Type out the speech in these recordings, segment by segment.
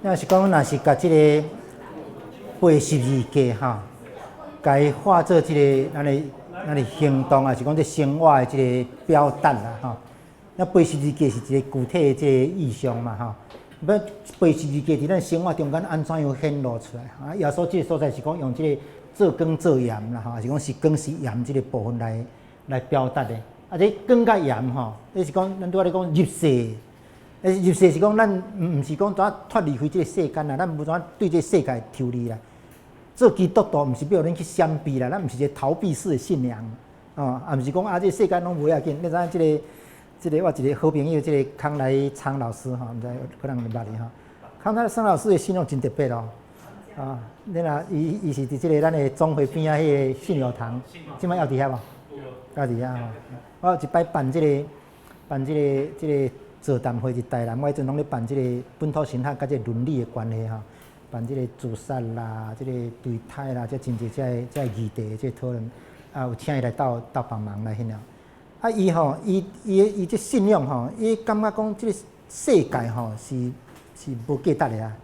若是講，若是共這个背十字架吼，共伊化做這个咱的行動，抑是講這生活的這个表達啦吼。那背十字架是一个具體的這个意象嘛吼。欲背十字架佇咱生活中間按怎樣顯露出來？啊，耶穌這个所在是講用這个做光做鹽啦吼，抑是講是光是鹽這个部分來表達的。啊，這光佮鹽吼，這是講咱拄仔咧講入世。入世是講咱毋是講怎脫離開這个世間啦，咱無怎對這个世界抽離啦。做基督徒毋是欲予恁去閃避啦，咱毋是一个逃避式的信仰，哦，也毋是講啊，這个世間攏無要緊。你知影這個我一個好朋友，這个康來昌老師吼，毋知可能捌伊吼。康來昌老師的信仰真特別哦，啊，你若伊是佇這个咱的總會邊仔彼個信友堂，這擺猶佇遐無？猶佇遐吼。我有一擺辦這個座談會佇台南，我彼陣攏咧辦這個本土神學佮這個倫理的關係吼，辦這個自殺啦、這個墮胎啦，這真濟這個議題的這個討論，啊，有請伊來鬥鬥幫忙來彼了。啊，伊吼，伊這信仰吼，伊感覺講這個世界吼是無價值的啊。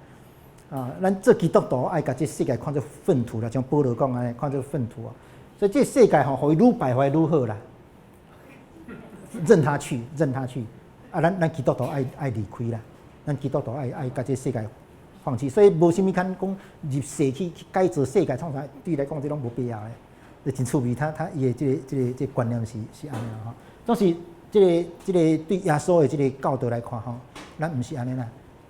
啊，咱做基督徒愛共這世界看做糞土啦，像保羅講按呢，看做糞土啊。所以這個世界吼，予伊愈敗壞愈好啦，任他去，任他去。啊，咱基督徒愛離開啦，咱基督徒愛共這世界放棄，所以無啥物通講入世去改造世界創啥，對伊來講這攏無必要的。這真趣味，他伊的這個觀念是按呢吼。總是這個對耶穌的這个教導來看吼，咱毋是按呢啦。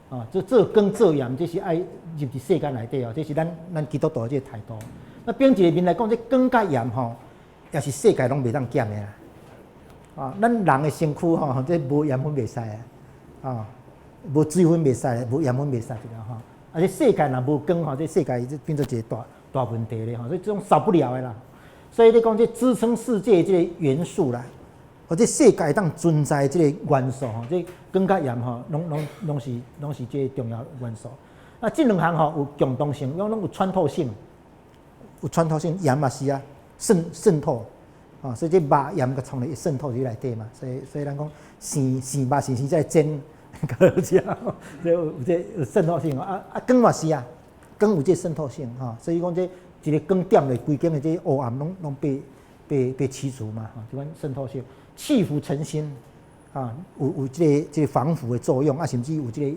哦，這做光做鹽，這是愛入佇世間內底哦，這是咱基督徒的這個態度。那反一个面來講，這光佮鹽吼，也是世界攏袂當減的啦。啊，咱人的身軀吼，這無鹽分袂使啊，啊，無水分袂使，無鹽分袂使這個吼。啊，這世界若無光吼，這世界就變做一個大大問題咧吼，所以這種少不了的啦。所以你講這支撐世界這個元素啦，或者世界會當存在這個元素吼，這光佮鹽吼，攏是這個重要元素。那這兩項吼有共同性，攏有穿透性，有穿透性，鹽嘛是啊，滲透。啊，所以這肉鹽佮蔥咧會滲透佇內底嘛，所以咱講生生肉是生才會煎較好食，這有這有滲透性啊啊，光嘛是啊，光有這滲透性吼，所以講這一个光點落，規間的這烏暗攏被驅除嘛，吼，這款滲透性，去腐存心啊，有這個防腐的作用啊，甚至有這個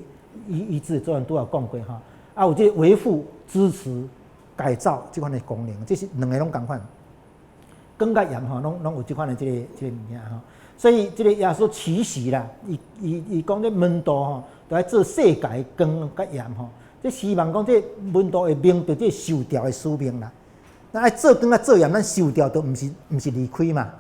醫治的作用，拄有講過吼，啊，有這個維護、支持、改造這款的功能，這是兩个攏仝款。光佮鹽吼，攏有這款的這個物件吼，所以這個耶穌期許啦，伊講這門徒吼，都愛做世界的光佮鹽吼，這希望講這門徒會明白這受召的使命啦。咱愛做光佮做鹽，咱受召都毋是離開嘛，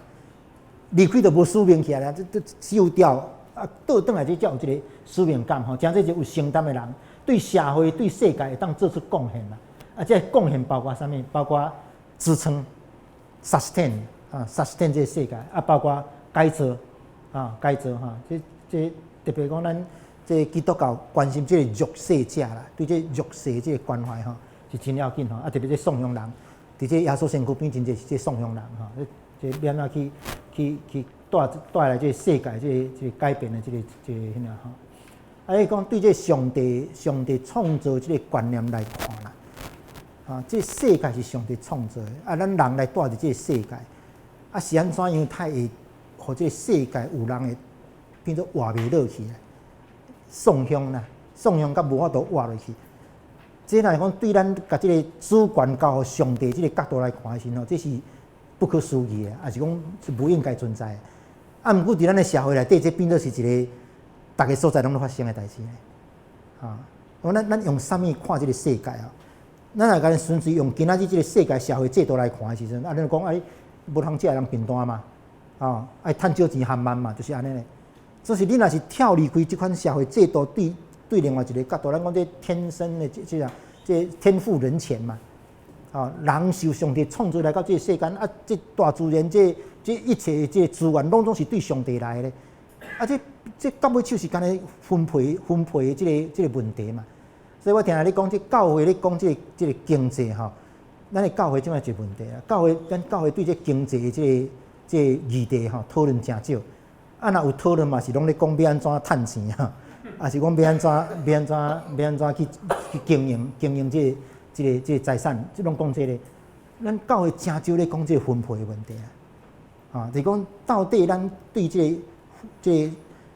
離開就無使命起來啦。這受召啊，倒轉來這才有這個使命感吼，誠這就有承擔的人，對社會、對世界會當做出貢獻啦。啊，這貢獻包括啥物？包括支撐。sustain 啊，sustain 這個世界啊，包括改造啊，改造哈，這特別講咱這基督教關心這個弱勢者啦，對這弱勢這個關懷吼是真要緊吼。啊，特別這宋鄉人，佇這耶穌身軀邊真濟是這宋鄉人吼，這欲按怎去帶來這個世界這個改變的這個彼個吼。啊，伊講對這上帝創造這個觀念來看啦。啊，這世界是上帝創造的，啊，咱人來蹛佇這個世界，啊，是按怎樣才會予這個世界有人會變做活袂落去？喪鄉啦，喪鄉甲無法度活落去。這若是講對咱共這個主權交予上帝這個角度來看的時候，這是不可思議的，抑是講是無應該存在的。啊，毋過佇咱的社會內底，這變做是一個逐个所在攏咧發生的代誌。啊，咱用啥物看這個世界啊？咱若干純粹用今仔日這個世界社會制度來看的時陣，啊，咱就講哎，無通食的人貧惰嘛，啊，愛趁少錢含慢嘛，就是按呢咧。就是你若是跳離開這款社會制度，對另外一個角度，咱講這天生的這天賦人權嘛，啊，人受上帝創造來到這個世間，啊，這大自然這一切這資源，攏總是對上帝來的。啊，這到尾就是干焦分配的這個問題嘛。所以我定定咧講，這教會咧講這個經濟吼，咱的教會這擺一個問題啊。咱教會對這經濟的這個議題吼討論誠少。啊，若有討論嘛，是攏咧講欲按怎趁錢啊，抑是講欲按怎欲按怎欲按怎去經營經營這個財產，這攏講這个。咱教會誠少咧講這个分配的問題啊！啊，就是講到底咱對這個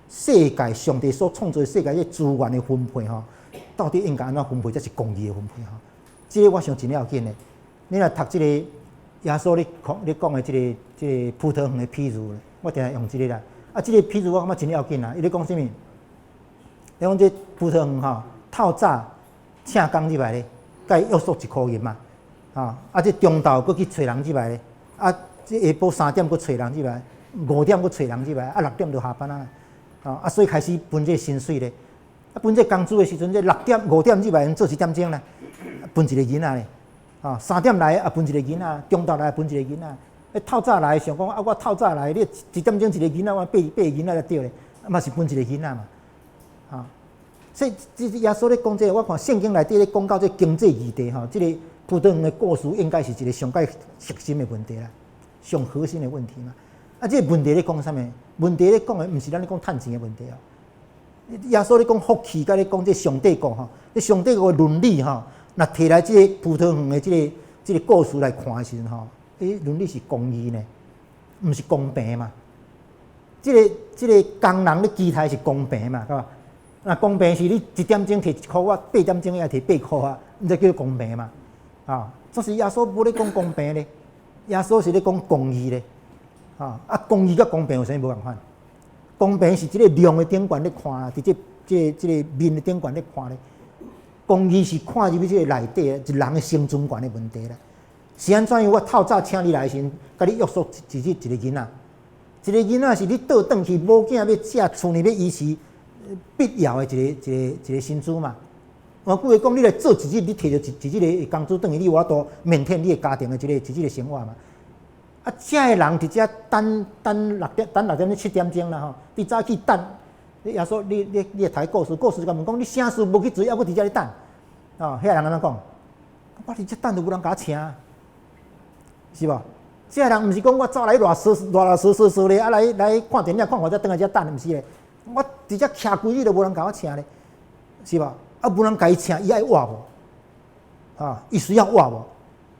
世界上帝所創造的世界這個資源的分配吼，到底應該按怎分配才是公義的分配吼？這个我想真要緊的。你若讀這個耶穌咧講的這個葡萄園的譬喻，我定定用這个啦。啊，這個譬喻我感覺真要緊啊！伊咧講啥物？伊講這葡萄園吼，透早請工入來咧，共伊約束1箍銀嘛。啊，這中晝閣去揣人入來咧，啊，這下晡3點閣揣人入來，5點閣揣人入來，啊，6點就下班啊。啊，所以開始分這个薪水咧。啊，分這个工資的時陣，這6點5點入來，𪜶做一點鐘啦，分一個囡仔咧。啊，3點來也分一個囡仔，中晝來分一個囡仔。欸，透早來想講啊，我透早來，你一點鐘一個囡仔，我八個囡仔才對咧，啊嘛是分一個囡仔嘛。啊，所以這耶穌咧講這个，我看聖經內底咧講到這經濟議題吼，這個葡萄園的故事應該是一個上蓋核心的問題啦，上核心的問題嘛。啊，這個問題咧講啥物？問題咧講的毋是咱咧講趁錢的問題哦。耶穌咧講福氣，佮咧講這上帝國吼，這上帝國的倫理吼，若提來這个葡萄園的這個故事來看的時陣吼，欸，倫理是公義呢，毋是公平嘛。這個工人咧期待是公平嘛，對吧？那公平是你一點鐘提1箍，我8點鐘也提8箍啊，這叫公平嘛。啊，這是耶穌無咧講公平咧，耶穌是咧講公義咧。啊，啊，公義佮公平有啥物無仝款？公平是這个量的頂懸咧看，佇這個面的頂懸咧看咧。公義是看入去這个內底，一人的生存權的問題啦。是按怎樣？我透早請你來的時陣，共你約束一日一個囡仔，一個囡仔是你倒轉去某囝欲食，厝內欲維持必要的一個薪資嘛。換句話講，你來做一日，你提著一日的工資轉去，你有法度免添你的家庭的一日的生活嘛。啊，遮的人佇遮等等六點，等6點7點鐘啦吼。佇早起等，你耶穌，你會讀故事，故事就共問講，你啥事無去做，猶閣佇遮咧等？哦，遐人按怎講？我佇遮等都無人共我請，是無？這个人毋是講我走來熱嗦熱熱嗦嗦嗦咧，啊來來看電影看完才轉來遮等，毋是咧。我佇遮徛規日都無人共我請咧，是無？啊，無人共伊請，伊愛活無？啊，伊需要活無？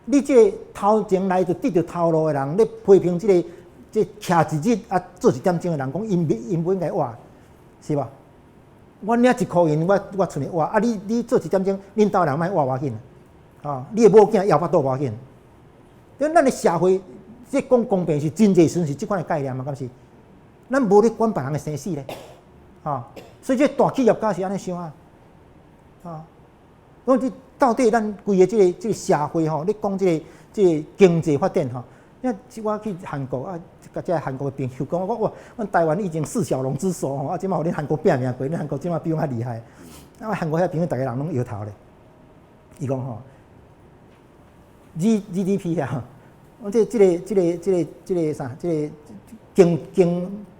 你這个頭前來就得著頭路的人，咧批評這个這徛一日啊做一點鐘的人，講𪜶無應該活，是無？我領1箍銀，我出來活，啊你做一點鐘，恁兜人莫活無要緊，啊，你的某囝枵腹肚無要緊。咱的社會，這講公平是真濟時陣是這款的概念嘛，敢是？咱無咧管別人的生死咧，啊，所以這大企業家是按呢想啊，啊，講這到底咱規個這個社會吼，咧講這個經濟發展吼，你看我去韓國啊，共這韓國的朋友講，我哇，阮台灣以前四小龍之首吼，啊，這馬予恁韓國拚命過，恁韓國這馬比阮較厲害。啊，韓國遐朋友逐个人攏搖頭咧，伊講吼，GDP 啊，我這個啥，這個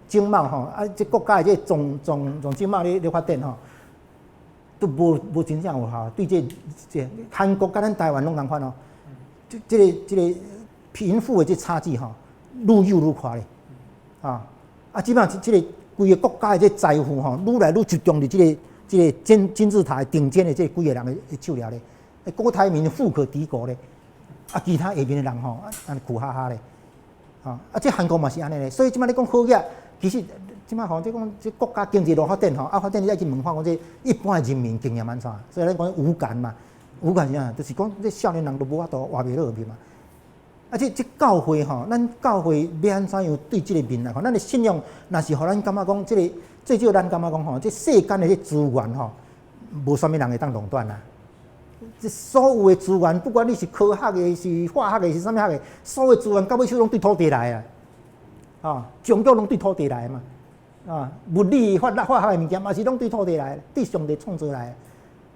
經貿吼，啊，這國家的這總經貿咧發展吼，都無真正有效。對這韓國佮咱台灣攏仝款哦，這個貧富的這差距吼，愈幼愈寬咧，啊啊，這擺這個規个國家的這財富吼，愈來愈集中佇這個金字塔頂尖的這幾个人的手裏咧。郭台銘富可敵國咧，啊，其他下面的人吼，按呢苦哈哈咧，啊啊，這韓國嘛是按呢咧，所以這擺你講好額，其實這擺吼，這講這國家經濟如何發展吼，啊發展你愛去問看講這一般的人民經驗按怎，所以咱講無感嘛，無感是啥？就是講這少年人都無法度活袂落去嘛。啊，這教會吼，咱教會欲按怎樣對這个面來看，咱的信仰若是予咱感覺講，這个最少咱感覺講吼，這世間的這資源吼，無啥物人會當壟斷啊。這所有的資源，不管你是科學的、是化學的、是啥物學的，所有資源到尾手攏對土地來啊！啊，終究攏對土地來嘛！啊，物理、化學的物件嘛是攏對土地來，對上帝創造來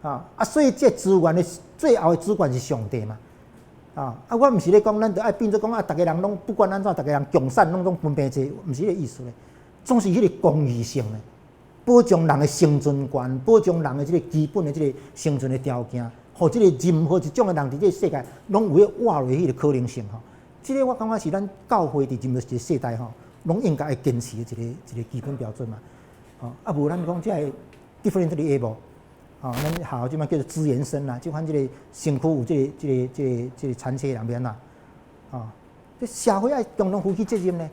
的。啊啊，所以這資源的最後的主權是上帝嘛！啊啊，我毋是咧講，咱著愛變做講啊，逐个人攏不管按怎，逐个人共產攏總分平濟，毋是彼個意思咧。總是彼個公義性的，保障人的生存權，保障人的這个基本的這个生存的條件。予這个任何一種的人佇這个世界，攏有彼活落去的可能性吼。這个我感覺是咱教會佇任何一個世代吼，攏應該會堅持的一個基本標準嘛。吼，啊無咱講這个 differently able，吼，咱學校這擺叫做資源生啦，這款這个身軀有這個殘缺的人欲按怎？吼，這社會愛共同負起責任呢。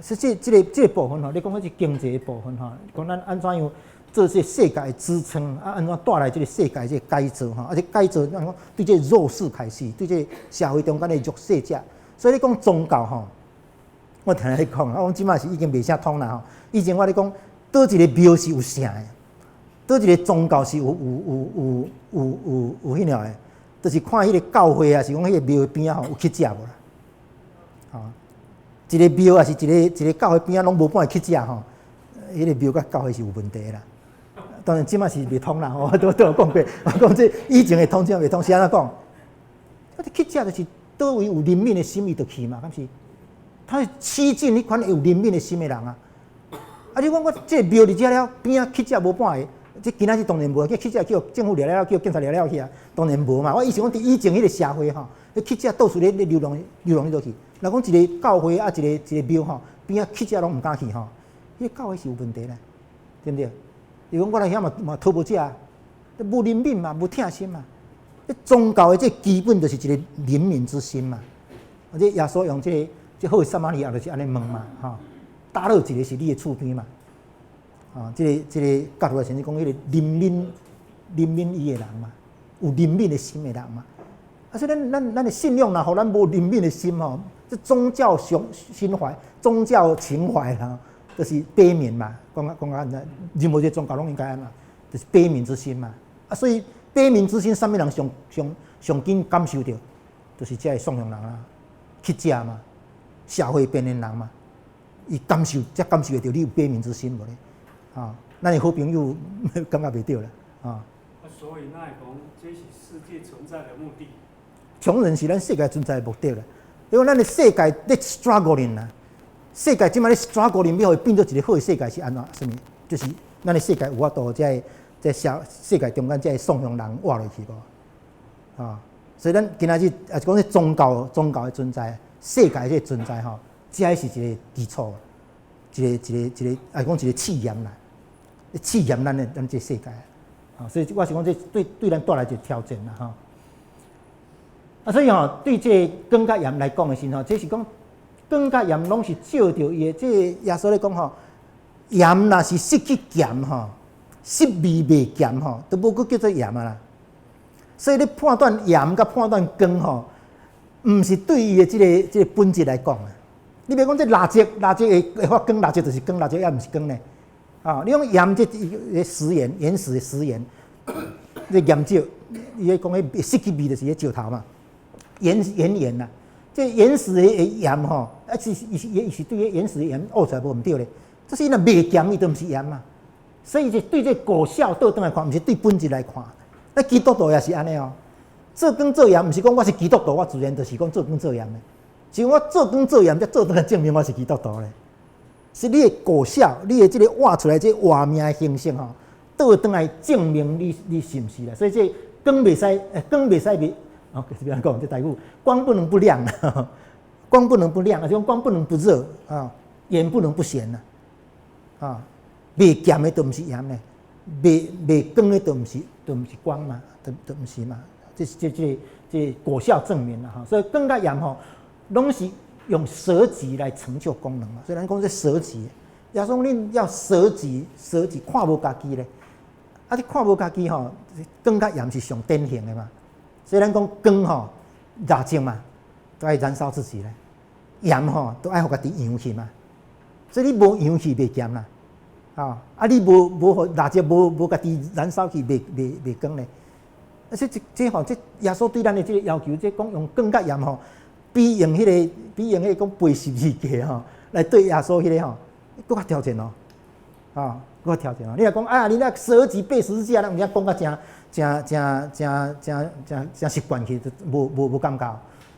實際這個部分吼，你講彼是經濟的部分吼，講咱按怎樣做這個世界的支撐，啊，按怎帶來這個世界這個改造吼，啊，這改造咱講對這個弱勢開始，對這個社會中間的弱勢者，所以你講宗教吼，我聽你講，啊，阮這擺是已經袂啥通啦吼。以前我咧講，佗一个廟是有啥的，佗一个宗教是有彼个的，就是看彼个教會啊，是講彼个廟邊仔吼有乞食無啦？吼，一个廟抑是一个教會邊仔攏無半个乞食吼，彼个廟佮教會是有問題的啦。當然這擺是袂通啦，我都有講過，我講這以前會通，這擺袂通，是按怎講？啊，這乞食就是佗位有憐憫的心，伊就去嘛，敢是？他是趨近彼款有憐憫的心的人啊！啊，你講我這個廟佇遮了，邊仔乞食無半个，這今仔日當然無，叫乞食叫政府掠了，叫警察掠了去啊，當然無嘛。我意思講，佇以前彼個社會吼，彼乞食到處咧咧流浪流浪佇倒去。若講一个教會啊，一個廟吼，邊仔乞食攏毋敢去吼，彼個教會是有問題啦，對毋對？伊講我來遐嘛嘛討無食，無憐憫嘛，無疼心嘛。宗教的這基本就是一個憐憫之心嘛。而且耶穌用這個這好的撒瑪利亞就是按呢問嘛，吼，打落一个是你的厝邊嘛，啊，這個角度來先講，彼個憐憫伊的人嘛，有憐憫的心的人嘛。啊，所以咱的信仰若予咱無憐憫的心吼，這宗教雄心懷、宗教情懷啦，就是悲憫嘛。講啊講啊，任何一個宗教攏應該按呢，就是悲憫之心嘛。啊，所以悲憫之心，啥物人上上上緊感受著，就是這个喪窮人啊，乞食嘛，社會邊緣人嘛，伊感受才感受會著你有悲憫之心無咧？啊，咱的好朋友感覺袂著啦，啊。啊，所以咱會講，這是世界存在的目的。窮人是咱世界存在的目的啦，因為咱的世界咧 struggling 啦，世界這擺咧 struggling，欲予伊變做一個好的世界是按怎？啥物？就是咱的世界有法度這个這社世界中間這个喪窮人活落去無？啊，所以咱今仔日也是講這宗教的存在，世界這個存在吼，這是一個基礎，一個，也講一個試驗啦，試驗咱這個世界，啊，所以我是講這對咱帶來一個挑戰啦，吼。啊，所以吼，對這個光佮鹽來講的時候，這是講光佮鹽攏是照著伊的。這個耶穌咧講吼，鹽若是失去鹹吼，失味袂鹹吼，都無閣叫做鹽啊啦。所以你判斷鹽佮判斷光吼，毋是對伊的這個本質來講啊。你別講這蠟燭，蠟燭會發光，蠟燭就是光，蠟燭猶毋是光呢。啊，你講鹽這個食鹽，原始的食鹽，這鹽石，伊咧講彼失去味就是彼石頭嘛。岩鹽呐，這原始的鹽吼，啊是伊是伊是對原始的鹽挖出來無毋對咧，這是伊若袂鹹，伊就毋是鹽嘛。所以就對這果效倒轉來看，毋是對本質來看。那基督徒也是按呢哦，做光做鹽，毋是講我是基督徒，我自然就是講做光做鹽的。是我做光做鹽，才做轉來證明我是基督徒咧。是你的果效，你的這個活出來這個活命的形式吼，倒轉來證明你是毋是啦。所以這光袂使，光袂使袂。哦，是按怎講？這台語，光不能不亮，光不能不亮啊！就講光不能不熱啊，鹽不能不鹹呐，啊，袂鹹的都毋是鹽呢，袂光的都毋是光嘛，都毋是嘛。這是這果效證明啦，哈。所以光佮鹽吼，攏是用捨己來成就功能嘛。所以咱講這捨己，耶穌恁要捨己，捨己看無家己咧，啊，你看無家己吼，光佮鹽是上典型的嘛。所以咱講光吼，蠟燭嘛，都愛燃燒自己咧；鹽吼，都愛予家己溶去嘛。所以你無溶去袂鹹啦，啊！啊，你無予蠟燭無家己燃燒去，袂光咧。啊，所以這吼，這耶穌對咱的這個要求，這講用光佮鹽吼，比用彼個講背十字架吼，來對耶穌彼個吼，閣較挑戰哦，啊，閣較挑戰哦。你若講啊，你若捨己背十字架，咱有影講甲誠誠誠誠誠誠誠習慣去，就無感覺。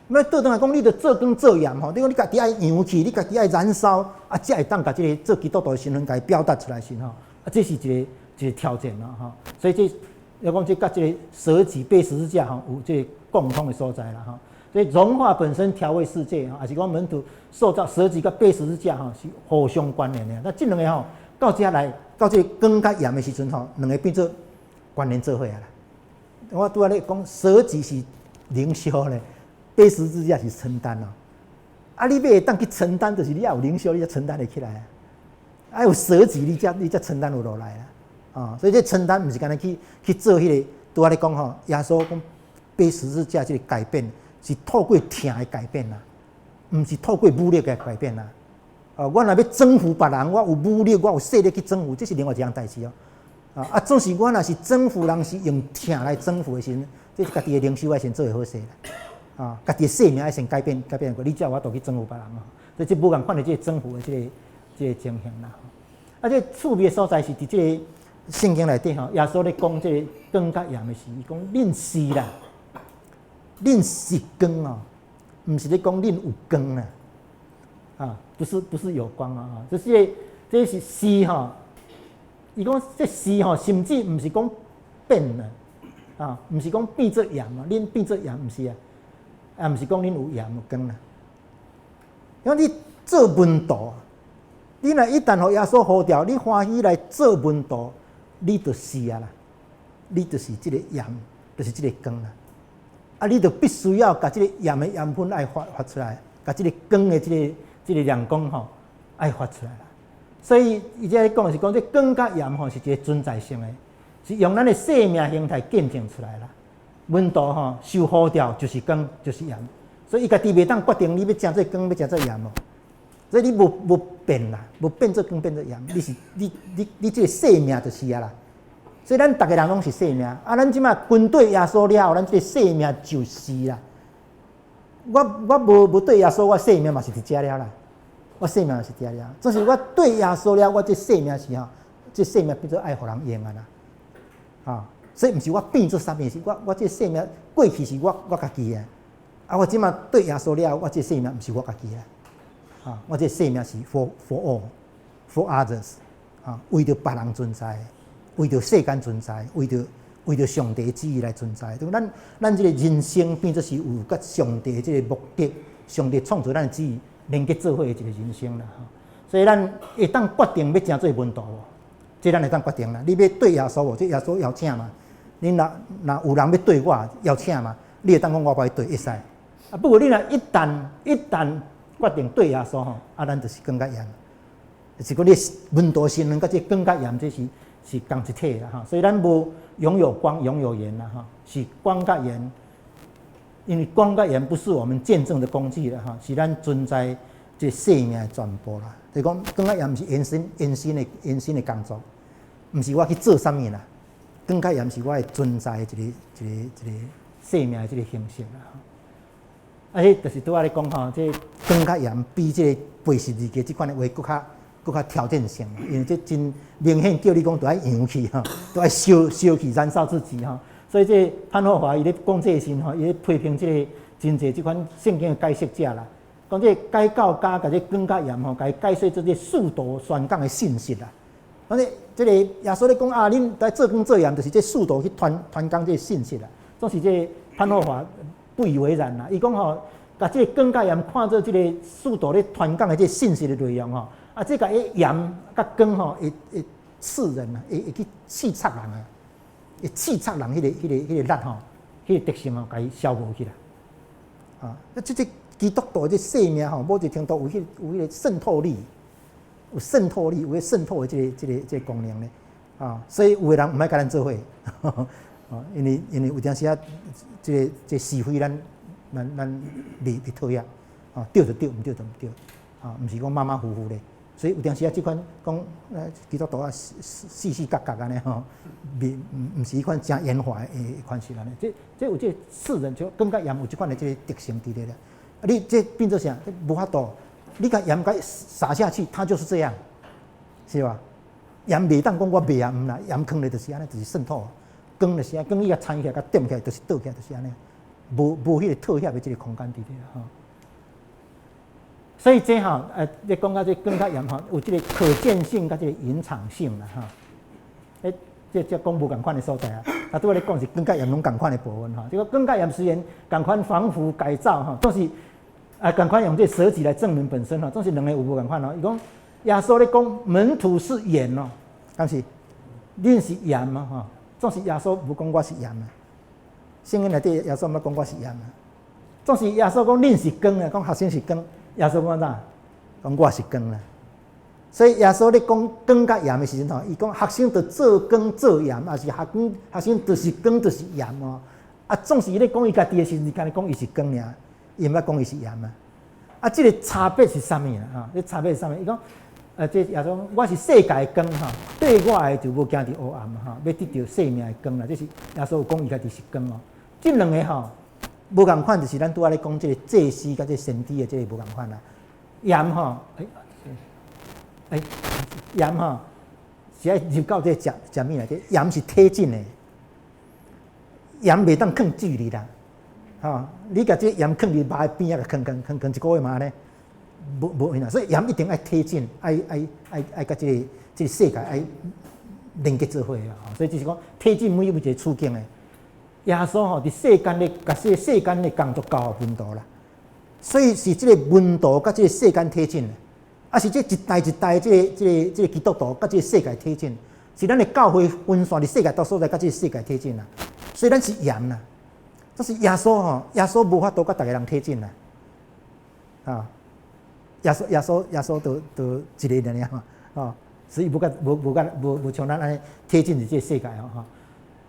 那倒轉來講，你著做光做鹽吼，你講你家己愛溶去，你家己愛燃燒，啊，才會當共這個做基督徒的身份共伊表達出來時吼，啊，這是一個挑戰咯吼。所以這要講這佮這個捨己背十字架吼，有這個共通的所在啦吼。所以融化本身調味世界吼，也是講門徒塑造捨己佮背十字架吼，是互相關聯的。那這兩個吼，到遮來，到這個光佮鹽的時陣吼，兩个變做關聯做伙啊啦。我拄仔咧講，捨己是靈修咧，背十字架是承擔哦。啊，你欲會當去承擔，就是你愛有靈修，你才承擔會起來啊。愛有捨己，你才承擔有落來啦。啊，所以這承擔毋是干焦去做彼個。拄仔咧講吼，耶穌講背十字架這個改變，是透過疼的改變啦，毋是透過武力的改變啦。哦，我若欲征服別人，我有武力，我有勢力去征服，這是另外一項代誌哦。啊，總是我若是征服人，是用疼來征服的時陣，這是家己的靈修愛先做會好勢啦。啊，家己的生命愛先改變改變過，你才有法度去征服別人哦。所以這無仝款的這個征服的這個情形啦。啊，這趣味的所在是佇這個聖經內底吼，耶穌咧講這個光佮鹽的時，伊講恁是啦，恁是光哦，毋是咧講恁有光啦。啊，不是有光啊，這是吼。伊講這是吼，甚至毋是講變啦，啊，毋是講變做鹽啊，恁變做鹽毋是啊，啊，毋是講恁有鹽有光啦。因為你做門徒，你若一旦予耶穌呼召，你歡喜來做門徒，你就是啊啦，你就是這個鹽，就是這個光啦。啊，你就必須要共這個鹽的鹽分愛發出來，共這個光的這個亮光吼愛發出來啦。所以伊這講是講，這光佮鹽吼是一個存在性的，是用咱的生命形態見證出來啦。門徒吼受呼召就是光，就是鹽，所以伊家己袂當決定你欲成做光，欲成做鹽哦。所以你無變啦，無變做光，變做鹽，你是你這個生命就是啊啦。所以咱逐个人攏是生命，啊，咱這馬跟對耶穌了後，咱這個生命就是啦。我無對耶穌，我生命嘛是佇遮了啦。我生命是佇遮了，就是我對耶穌了，我這生命是吼，這生命變做愛予人用啊啦。啊，所以毋是我變做啥物，是我這生命過去是我家己的，啊，我這馬對耶穌了，我這生命毋是我家己的，啊，我這生命是 for all for others，啊，為著別人存在，為著世間存在，為著上帝旨意來存在。就咱這個人生變做是有佮上帝這個目的，上帝創造咱的旨意連結做伙的一個人生啦。所以咱會當決定欲成做門徒無？這咱會當決定啦。你欲對耶穌無？這耶穌邀請嘛？你若有人欲對我邀請嘛？你會當講我無愛對會使。啊，不過你若一旦決定對耶穌吼，啊，咱就是光佮鹽。就是講你門徒身份佮這光佮鹽，這是仝一體啦吼。所以咱無擁有光，擁有鹽啦吼，是光佮鹽。因為光佮鹽不是我們見證的工具啦吼，是咱存在這生命的全部啦。就是講光佮鹽是延伸的工作，毋是我去做啥物啦。光佮鹽是我的存在的一個生命的這個形式啦。啊，彼就是拄仔咧講吼，這光佮鹽比這個背十字架這款的話，閣較挑戰性，因為這真明顯叫你講著愛揚去吼，著愛燒燒去燃燒自己吼。所以這潘霍華伊咧講這個時吼，伊咧批評這個真濟這款聖經的解釋者啦，講這個解教家共這光佮鹽吼，共伊解釋做這使徒宣講的信息啦。反正這個耶穌咧講啊，恁來做光做鹽，就是這使徒去傳講這個信息啦。總是這個潘霍華不以為然啦。伊講吼，共這個光佮鹽看做這個使徒咧傳講的這個信息的內容吼，啊，這共鹽佮光吼，會刺人啊，會去刺插人啊，會刺插人彼個力吼，彼個特性吼，共伊消無去啦。啊，這基督徒這生命吼，某一個程度有彼個滲透力，有滲透力，有彼滲透的這個功能咧。啊，所以有的人毋愛佮咱做伙，啊，因為有當時啊，這個是非咱袂討厭，啊，對就對，毋對就毋對，啊，毋是講馬馬虎虎咧。所以有當時啊，這款講基督徒啊，四四角角按呢吼，袂毋是彼款誠圓滑的款式按呢。這有這個刺人就光佮鹽有這款的這個特性佇咧啦。啊，你這變做啥？這無法度，你共鹽共撒下去，它就是這樣，是吧？鹽袂當講我袂啊，毋啦，鹽囥咧就是按呢，就是滲透。光就是按呢，光伊共摻起來，共點起來，就是倒起來，就是按呢，無彼個妥協的這個空間佇咧吼。所以這吼，你講到這光佮鹽吼，有這個可見性佮這個隱藏性啦吼。欸，這講無仝款的所在啊，啊，拄仔咧講是光佮鹽攏仝款的部分吼。這個光佮鹽雖然仝款仿佛改造吼，總是啊仝款用這個捨己來證明本身吼，總是兩个有無仝款哦。伊講耶穌咧講門徒是鹽哦，敢是？恁是鹽啊吼，總是耶穌無講我是鹽啊。聖經內底耶穌毋捌講我是鹽啊。總是耶穌講恁是光啊，講學生是光。耶穌講啥？講我是光啦。所以耶穌咧講光佮鹽的時陣吼，伊講學生著做光做鹽，抑是學生就是光就是鹽哦。啊，總是伊咧講伊家己的時陣，伊干焦講伊是光爾，伊毋捌講伊是鹽啊。啊，這个差別是啥物啊？吼，這差別是啥物？伊講，這耶穌講我是世界的光吼，綴我的就無行佇黑暗吼，欲得著生命的光啦。這是耶穌有講伊家己是光哦。這兩个吼無仝款，就是咱拄仔咧講這个祭司佮這个先知的這个無仝款啦。鹽吼，鹽吼是愛入到這个食食物內底，鹽是貼近的，鹽袂當囥距離啦。吼，你共這個鹽囥佇肉的邊仔，共囥囥囥囥一個月嘛按呢，無無用啦。所以鹽一定愛貼近，愛愛愛愛佮這個世界愛連結做伙啊。所以就是講貼近每一個處境的。耶穌吼佇世間的，共這世間的工作交予門徒啦。所以是這个門徒佮這个世間貼近，抑是這一代一代這個基督徒佮這个世界貼近，是咱的教會分散佇世界各所在，佮這个世界貼近啦。所以咱是鹽啦。這是耶穌吼，耶穌無法度佮逐个人貼近啦。啊，耶穌就一个爾嘛，吼，所以無佮無無佮無無像咱按呢貼近佇這个世界吼吼。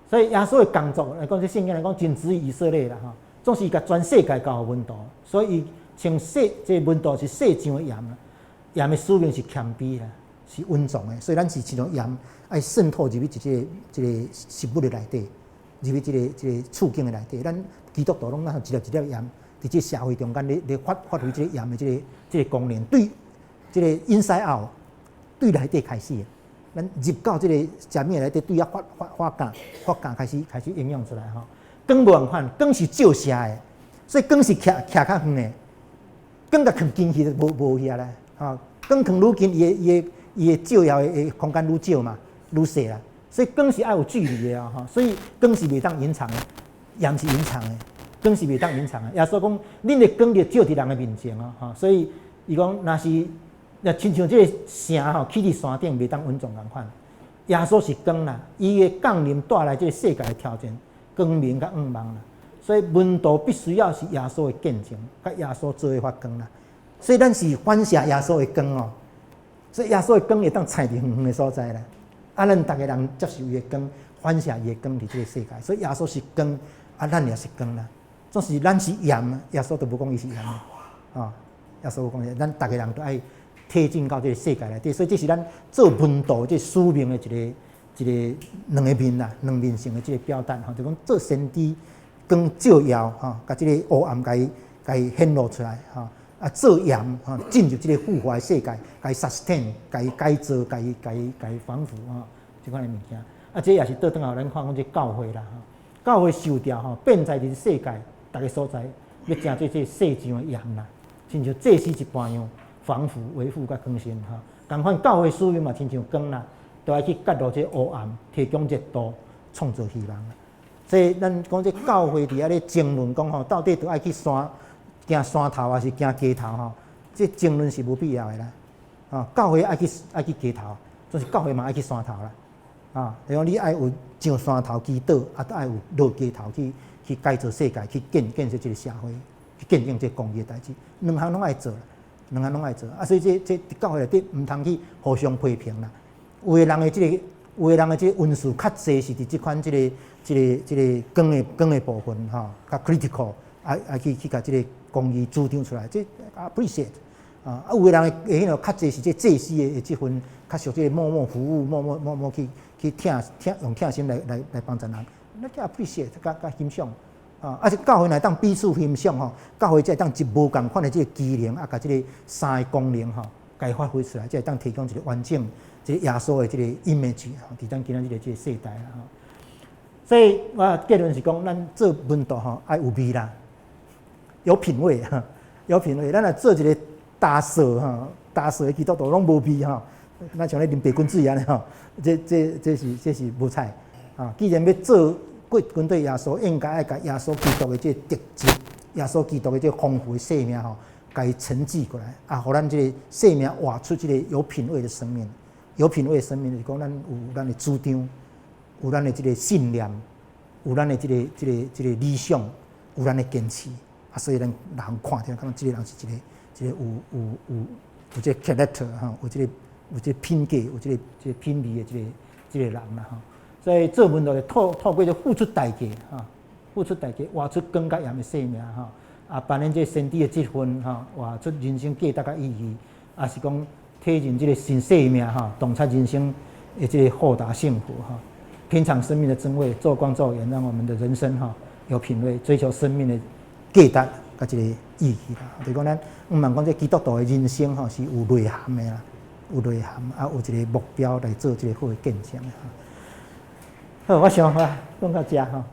所以耶穌的工作來講，這聖經來講僅止於以色列啦吼，總是共全世界交予門徒，所以伊稱世這個門徒是世上的鹽啦，鹽的使命是謙卑啦，是隱藏的，所以咱是親像鹽，愛滲透入去這個食物的內底。入去這個處境的內底，咱基督徒攏若一粒一粒鹽，佇這社會中間咧發揮這個鹽的這個功能，對這个 inside out 對內底開始，咱入到這个食物內底，對遐發發發酵發酵開始營養出來吼。光無仝款，光是照射的，所以光是徛徛較遠的，光共囥近去就無無去啊啦，吼。光囥愈近，伊的照耀的空間愈少嘛，愈細啦。所以光是愛有距離的啊，吼，所以光是袂當隱藏的，鹽是隱藏的，光是袂當隱藏的。耶穌講，恁的光著照佇人的面前啊，吼，所以伊講，若是若親像這个城吼，起佇山頂袂當隱藏仝款。耶穌是光啦，伊的降臨帶來這个世界的挑戰，光明佮向望啦。所以門徒必須要是耶穌的見證，佮耶穌做伙發光啦。所以咱是反射耶穌的光哦，所以耶穌的光會當燦佇遠遠的所在啦。啊，咱逐个人接受伊的光，反射伊的光佇這个世界。所以耶穌是光，啊，咱也是光啦。總是咱是鹽，耶穌都無講伊是鹽的，啊，耶穌講咱逐个人都愛貼近到這个世界內底。所以這是咱做門徒這使命的一個兩个面啦，兩面性的這个表達吼，就講做先知光照耀吼，共這个黑暗共伊顯露出來吼。啊，做鹽吼，進入這个腐化的世界，共伊 sustain，共伊改造，共伊防腐吼，這款的物件。啊，這也是倒轉來咱看講這教會啦，吼，教會受召吼，遍在佇世界逐个所在，欲成做這世上的鹽啦，親像祭司一般樣，防腐、維護佮更新吼。仝款教會使命嘛，親像光啦，都愛去揭露這黑暗，提供熱度，創造希望。所以咱講這教會佇遐咧爭論講吼，到底著愛去山行山頭抑是行街頭吼？這爭論是無必要的啦。啊，教會愛去街頭，就是教會嘛愛去山頭啦。啊，就講你愛有上山頭祈禱，啊，都愛有落街頭去改造世界，去建設這个社會，去見證這个公義的代誌，兩項攏愛做，兩項攏愛做。啊，所以這教會內底毋通去互相批評啦。有的人的這个恩賜較濟是佇這款這個光的部分吼，較 critical，愛去共這个公義主張出來，這 appreciate 啊。啊，有的人的彼個較濟是這祭司的這份，較屬這个默默服務，默默去疼疼用疼心來幫助人，那叫 appreciate，佮欣賞啊。啊，這教會若當彼此欣賞吼，教會才會當一無仝款的這个機能啊，共這个三个功能吼，共伊發揮出來，才會當提供一个完整，這个耶穌的這个 image 吼，佇咱今仔日這个世代啦吼。所以我結論是講，咱做門徒吼，愛有味啦，有品味，有品味。咱若做一个焦燥吼，焦燥的基督徒攏無味吼，若像咧啉白滾水按呢吼，這是無彩啊！既然欲做過跟隨耶穌，應該愛共耶穌基督的這個特質，耶穌基督的這個豐富的生命吼，共伊承繼過來啊，予咱這个生命活出這个有品味的生命。有品味生命就是講咱有咱的主張，有咱的這个信念，有咱的這个理想，有咱的堅持。啊，所以咱人看著，感覺這个人是一個有這个 character 吼，有這个品格，有這个品味的這個人啦吼。所以做門徒就透過這付出代價吼，付出代價，活出光佮鹽的生命吼。啊，扮演這個先知的職份吼，活出人生價值佮意義，抑是講體認這個新生命吼，洞察人生的這個豁達幸福吼，品嘗生命的真味，做光做鹽，讓我們的人生吼有品味，追求生命的價值佮這個意義啦。就是講咱毋茫講這基督徒的人生吼是有內涵的啦，有內涵啊，有一個目標來做這個好的見證的吼。好，我想啊，講到遮吼。